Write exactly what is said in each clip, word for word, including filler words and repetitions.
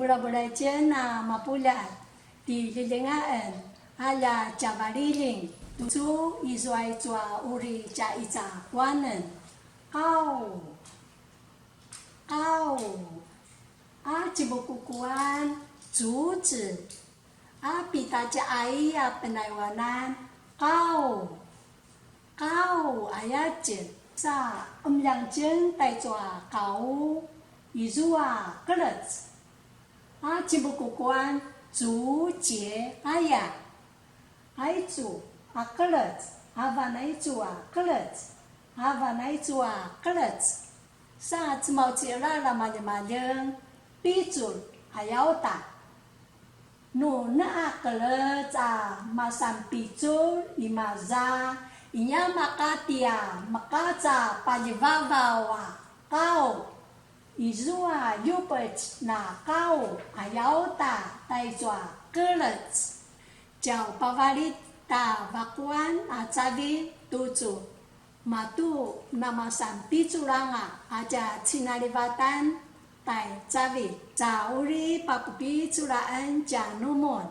Bulabulaitjen a mapuljat, ti Ljeljengaqen a lja Tjavaliljing, tucu izua i tua uri tja icaquanen. Qau, qau, a tjemukukuan, cuce, a pitaciqai a penayuanan, qau, qau aya tjen, sa qemljangen taicu a qau, izua qelec. A tjemukukuan, cuce aya. Aicu a qelec, avan aicu a qelec, avan aicu a qelec. Sa cemauciqeljar a maljemaljeng, picul aya uta. Nu neqaqelec a masan picul imaza, inia maqati a meqaca paljevavaw a qau. Izua yupec na qau aya uta taicu a qelec. Tjau pavalit ta vaquan a cavilj tucu. Matu namasan picul anga a tja cinalivatan tai cavilj, ca uri papupiculaen tjanumun.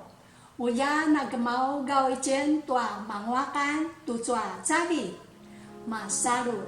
Ulja na gemaugaw itjen tua manguaqan tucu a cavilj. Masalu.